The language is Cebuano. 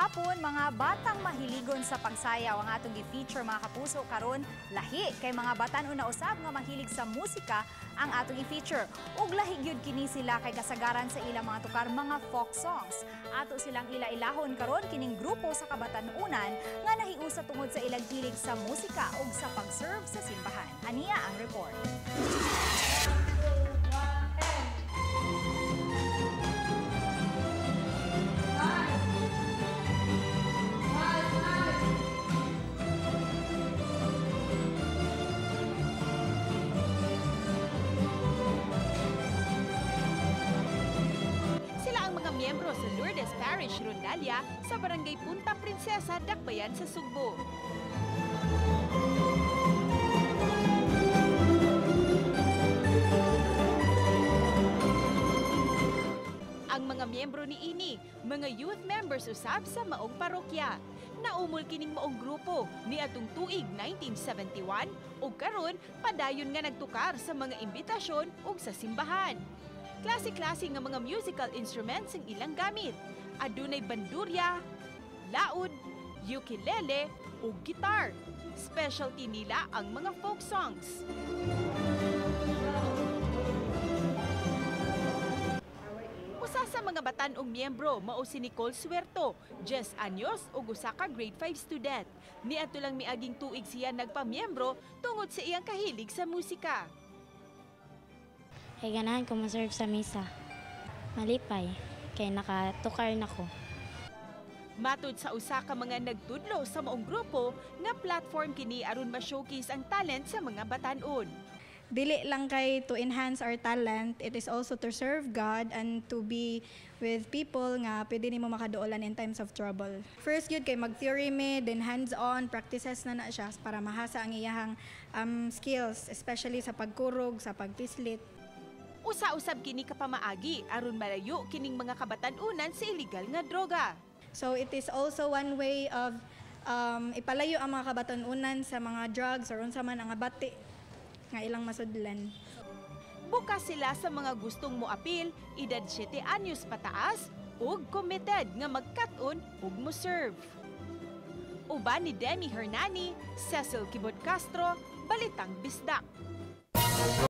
Hapon, mga batang mahiligon sa pagsayaw ang atong gi-feature, mga kapuso, karon. Lahi kay mga batan-on na usab nga mahilig sa musika ang atong i-feature. Ug lahi gyud kini sila kay kasagaran sa ilang mga tukar mga folk songs. Ato silang ila-ilahon karon, kining grupo sa kabatan-unan nga nahiusa tungod sa ilang hilig sa musika ug sa pag-serve sa simbahan. Aniya ang report. Sila ang mga miyembro sa Lourdes Parish, Rondalla, sa Barangay Punta Princesa, Dakbayan sa Sugbo. Ang mga miyembro ni ini, mga youth members usab sa maong parokya. Naumol kining maong grupo ni atong tuig 1971 ug karon padayon nga nagtukar sa mga imbitasyon ug sa simbahan. Klase-klase nga mga musical instruments ang ilang gamit. Adunay bandurya, laud, ukulele ug guitar. Specialty nila ang mga folk songs. Usa sa mga batan-ong miyembro mao si Nicole Suerto, 10 anyos ug usa ka grade 5 student. Niadto lang miaging tuig siya nagpamiyembro tungod sa iyang kahilig sa musika. Kay ganahan ko ma-serve sa misa. Malipay, kay nakatukar na ko. Matud sa usa ka mga nagtudlo sa maong grupo nga platform kini aron ma-showcase ang talent sa mga batan-on. Dili lang kay to enhance our talent, it is also to serve God and to be with people nga pwede nimo makaduolan in times of trouble. First gyud kay mag-theory me, then hands-on practices na na siya para mahasa ang iyahang skills, especially sa pagkurog, sa pagpislit. Usa-usab kini kapamaagi aron malayo kining mga kabatan-unan sa illegal nga droga. So it is also one way of ipalayo ang mga kabatan-unan sa mga drugs or unsa man ang bati nga ilang masudlan. Bukas sila sa mga gustong moapil, edad 7 anyos pataas ug committed nga magkat-on ug mo-serve. Uban ni Demi Hernani, Cecil Kibot Castro, Balitang Bisdak.